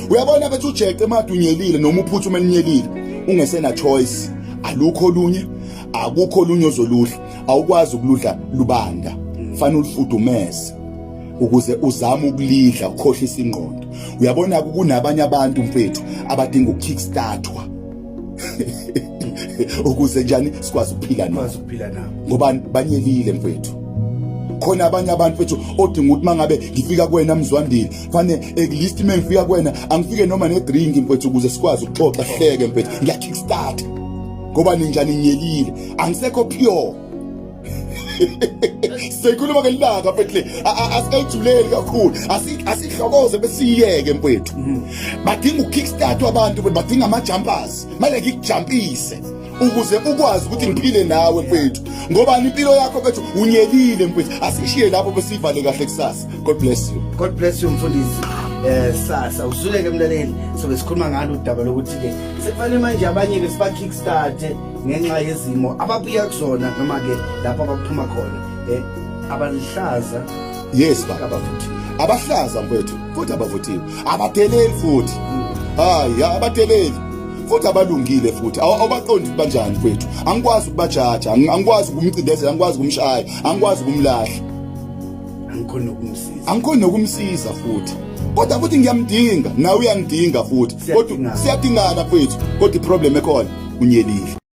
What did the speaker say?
Uyabona bethi ujeqe made unyelile noma uphuthu uma ninyelile, ungesena choice, alukho olunye, akukho olunye ozoludla, awukwazi ukuludla lubanda, fanele ulufudumeze ukuze uzame ukulidla, ukhohlisa ingqondo. Uyabona kunabanye abantu mfethu abadinga ukukickstartwa ukuze njani sikwazi ukuphila nabo. Kwazi ukuphila nabo. Ngoba banyelile mfethu. Khona abanye abantu mfethu odinga ukuthi mangabe ngifika kuwena Mzwandile, fanele at least uma ngifika kuwena angifike noma ne drink mfethu, ukuze sikwazi ukuxoxa, hleke mfethu, ngiya kickstart ngoba ninjani, nyelile, angisekho pure. Sekhuluma ngelilanga mfethu, le asikayijuleli kakhulu, asihlokoze besiyeke mfethu. Badinga ukukickstart abantu, badinga ama jumpers, manje ngikujumpise ukuze ukwazi ukuthi ngiphile nawe mfethu, ngoba impilo yakho mfethu unyelile mfethu. Asishiye lapho besivale kahle kusasa. God bless you. God bless you mfundisi. Sasa usuleke mlaleli, sobe sikhuluma ngalo udaba lokuthi ke sekufanele manje abanye ke siba kickstart ngenxa yezimo ababuya kuzona noma ke lapho abaphuma khona, abalihlaza. Yes baba. Abavuthiwe. Abahlaza mfethu, futhi abavuthiwe, abadeleli futhi, hayi, abadeleli futhi, abalungile futhi. Awubaqondi ukuthi banjani mfethu. Angikwazi ukubajaja, angikwazi ukumcindezela, angikwazi ukumshaya, angikwazi ukumlahla. Angikhona ukumsiza. Angikhoni nokumsiza futhi, kodwa futhi ngiyamdinga, nawe uyangidinga futhi, kodwa Siyadingana. Siyadingana mfethu, kodwa iproblem ekhona, unyelile.